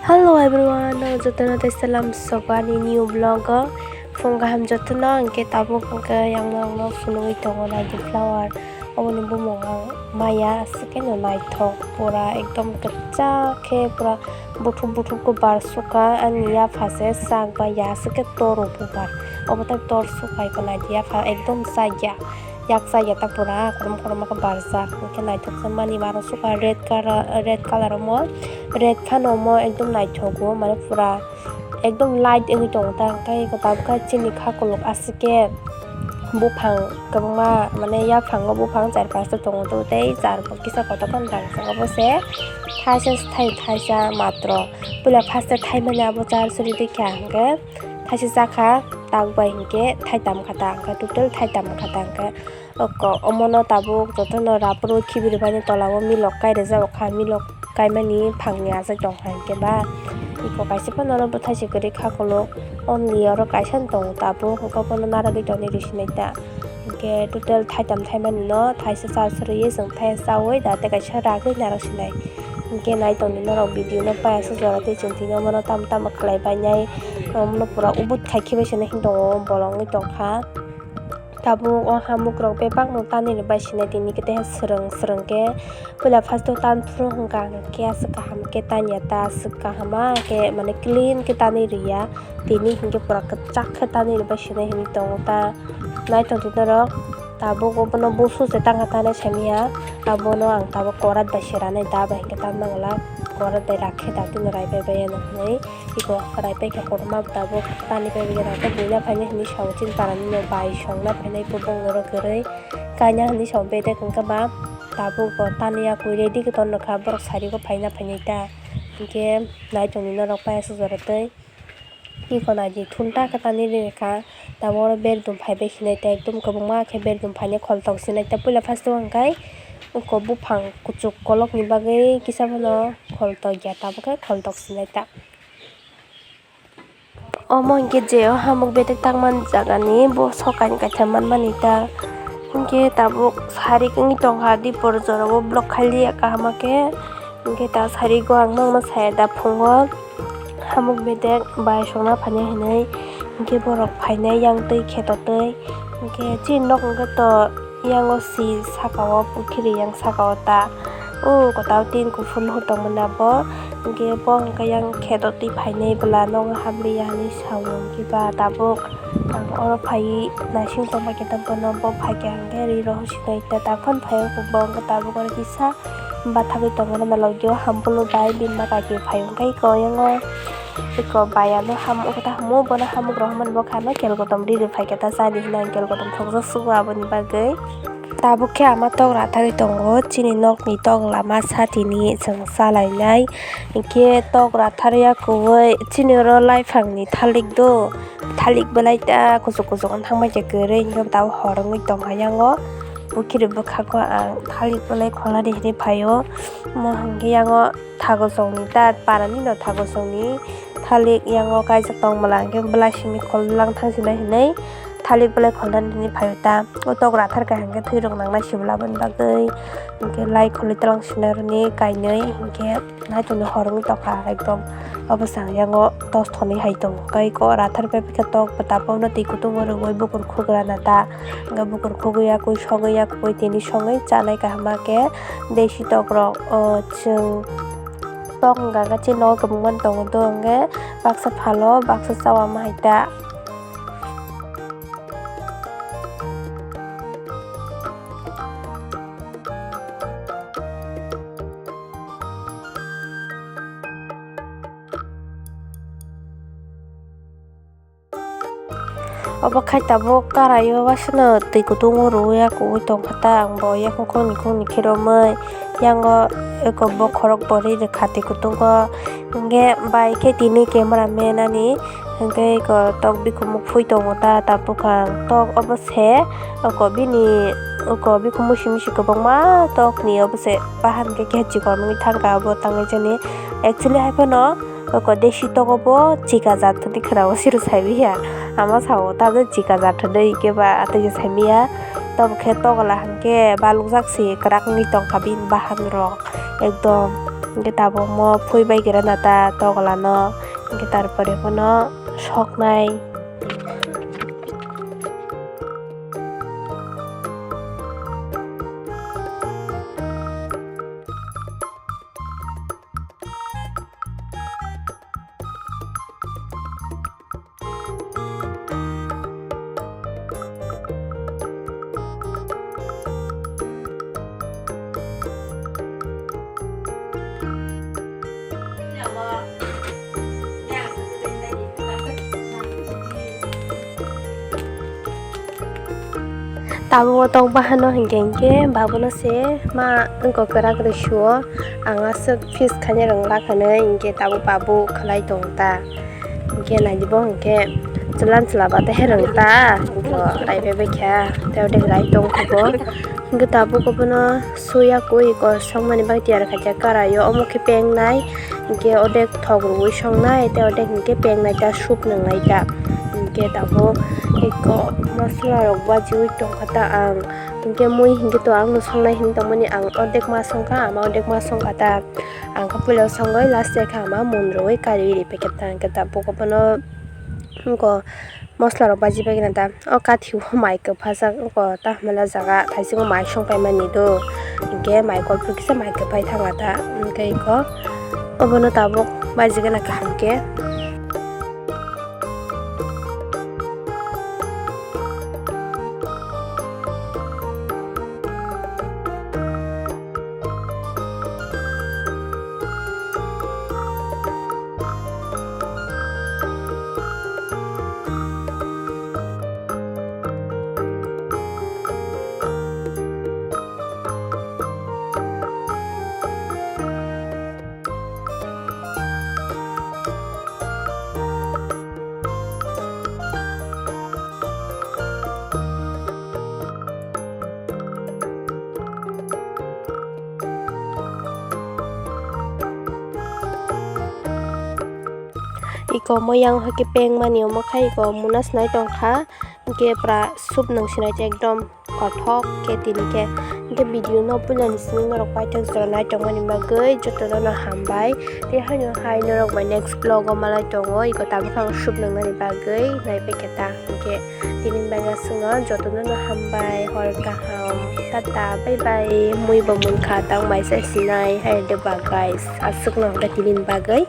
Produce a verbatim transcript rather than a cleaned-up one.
Hello everyone, no jotono tei salam sogo ani new vlog o. Phung kaham jotono, hwnkhe tabuk hwnkhe yang norokno phunugwi tongo naidi flower. Oboni bumung ang maya, aswk khe no naithok, pura ekdom kwchak khe pura buthuk buthuk khe bar sukha. Ani yapha se sak bai ya, aswk khe tor o bubar. Obo tei tor sukha eko naidi yapha ekdom chaya. Yak chaya ta pura korom korom khe barjak, hwnkhe naithok se mani aro sukha red color, red color omo, red phano omo ekdom naithogo, mane pura ekdom light wngwi tongo ta, hwnkhe eko tabukhe chini kha kolok aswk khe buphang kwbangma, mane yaphango buphang char pasta tongo, tei char bo kisa kotor phano dangsa, obo se thaisa se thai, thaisa matro, puila first o thaimani abo char suri rikha, hwnkhe thaisa chakha, tak bai hwnkhe thaitam kha ta, hwnkhe total thaitam kha ta, hwnkhe oko omono tabuk jotono raphuru khibi rwbaini tola o milok kai rijak kha, milok kaimani phangni achai tongkha hwnkhe ba eko kaisa phano oro bwthaisi kwrwi kha kolok, only oro kaisa no tongo tabuk, hwnkhe bono narwgwi tonwi rw sinai ta, hwnkhe total thaitam thaimani no thaisa char suriwi chwng thaiya chaui da tei kaisa ragwi narwk sinai, hwnkhe nai tongdi norok video no paiya se jora tei chwng tini omono tamo tamo khlai bainai. Omono pura ubut khai khe bai se nai hinwi tongo, bolong wngwi tongkha. Tabuk o hamukrok bebakno tanwi rwbai sinai tini khe, tei swrwng swrwng khe puila first o tan phuru hwnkha, hwnkhe aswk kaham khe tanya ta, aswk kaham khe mane clean khe tanwi rwya, tini hinkhe pura kwchak khe tanwi rwbai sinai hinwi tongo ta. Naithok di norok, tabuk obono busu se tangkha tanai samiya, abono ang tabuk korat bai se ranai da bai hinkhe tanmangla, korat bai rakhe da tini raibai bai ano hinwi. Iko rai paikha kotorma tabuk tani paibaikhe rang khe buina phainai hinwi sao chini parani no bai songna phainai bubung norok kwrwi kaina hinwi sao bedek hwnkhe ba tabuk bo tani yakwi ready khe tongkha borok sari o phaina phainai ta hinkhe nai tongdi norok paiya se jora tei iko naidi thunta khe tani rikha tabuk oro berdum phaibai hinai ta ekdum kwbangma khe berdum phainai kholtok sinai ta puila first o hwnkhe iko buphang kuchuk kolokni bagwi kisa phano kholtokya tabuk khe kholtok sinai ta. Omo hinkhe je o hamuk bedek tangmani jagani bo sokani kaisa manmani ta hinkhe tabuk sarik wngwi tongkha dipor jorao block khailiya kaham khe hinkhe ta sarigo ang nokno saya da phungo hamuk bedek bai songna phainai hinwi hinkhe borok phainai yang twi kheto twi hinkhe chini nok hinkhe to. Yang o si saka o pukhiri yang saka o ta o kotao tin kuphur nuhur tongmani abo hinkhe bo hinkhe yang kheto twi phainai bwla nogo hamliya hinwi sao hinkhe ba tabuk ang oro phaiwi naising tongbaikhe ta bono bo phaikha hinkhe ri rohor sinai ta takhon phai o bo hinkhe tabuk oro kisa bathagwi tongmani logio hambulu bai bini bwkha khe phai hinkhe eko yang o. Eko bai ano ham, eko ta hamo, bono hamuk rok hamani bokha no kel kotom ri rw phaikha ta chani hwnwi ang kel kotom thokjak sugo aboni bagwi. Tabuk khe ama tok ratharwi tongo, chini nokni tok lama satini chwng chalainai. Hinkhe tok ratharya kwbwi chini oro laiphangni thalik do, thalik belai ta kuchuk kuchuk wng thangbai khe kwrwi, hinkhe tabuk hor wngwi tongkha yango. Pukhiri bwkhago ang thalik belai kholnani hinwi phaio, omo hinkhe yango. Thagosongni ta parani no thagosongni thalik yango kaijak tong bwla hinkhe bwla simi khol lang thang sinai hinwi thalik belai kholnani hinwi phaio ta o tok rathar kha hinkhe thwi rok nangnai sibla aboni bagwi hinkhe lai khulwi twlang sinai rwni kainwi hinkhe naitoni hor wngwi tongkha ekdom o bwsang yango tos thonwi hai tongo tei eko rathar bai khe tok bwtap bono twi kutung rwui bukur khugra na ta hinkhe bukur khugwi yakui sogwi yakui tini songwi chanai kaham khe. Desi tok rok o chwng tok wngkha khe chini nogo kwbangma tongo do hwnkhe baksa phalo baksa chao ama hai ta. Obo khai tabuk karai o wasano twi kutung o rwui ya kuwi tongkha ta ang bo yakung khungni khungni khe romwi yango eko bokhorok bo ri rwkha twi kutung o hinkhe bai khe tini camera man ani hinkhe eko tok bikhumuk phui tongo ta tabuk ang tok obo se eko bini eko bikhumuk simi si kwbangma tok ni obo se bahan khe khe chikon wngwi thangkha obo tangwi jani actually hai phano. Oko desi togo bo chika jat hwnwi khwna o siro saiwi ya. Ama sao tabuk chika jat hwnwi khe ba atwi se saimanya. Tabuk khe togola hinkhe balukjak se kwrak wngwi tongkha bini bahan rok. ekdom. Hingke tabuk mo phui bai kera na ta togolano, hingke tarpore bono soknai. Tabuk o tok bahano hinkhe hinkhe babono se ma wngkok kwrak rwsuo, ang aswk fees khaina rwngla khanwi hinkhe tabuk babu khlai tong ta. Hinkhe naidibo hinkhe chwlan chwla ba tei rwng ta, hinkhe rai bai bai kha tei odek rai tong kha bo. Hinkhe tabuk obono suya kwi kosong mani bai tiyar khaikha karaio, omo khe pengnai. Hinkhe odek thok rwui songnai tei odek hinkhe pengnai ta, soup nwngnai ta. Hinkhe tabuk eko mosola rok bajiui tongkha ta ang. Hinkhe mui hinkhe to ang no songnai hinwi tongmani, ang odek ma songkha, ama odek ma songkha ta. Ang khe puila songwi last khe ama mun rwui kariui ri paikha ta. Hinkhe tabuk obono eko mosola rok baji bai khe ta. O kathi o mai kwphajak wngkha ta, hamya jaga thaisingo mai song paimani do, hinkhe mai kolphur kisa mai kwphai thangkha ta, hinkhe eko obono tabuk baji gana kaham khe. Iko moyang hake peng mani omo khai iko muna sinai tongkha, hingke pura soup nung sinai ekdom kothok khe tini khe. Hingke video no puila ni simi norok paithak jora nai tongmani bagwi jotono no hambai. Tei haino hai norok bai next vlog o malai tongo, iko tabuk ang soup nungnani bagwi naipai khe ta. Hingke tini bagwi aswkno jotono no hambai, hor kaham, tata, bye bye. Mui bo munkha tang maisa sinai hai de ba guys, aswkno hingke tini bagwi.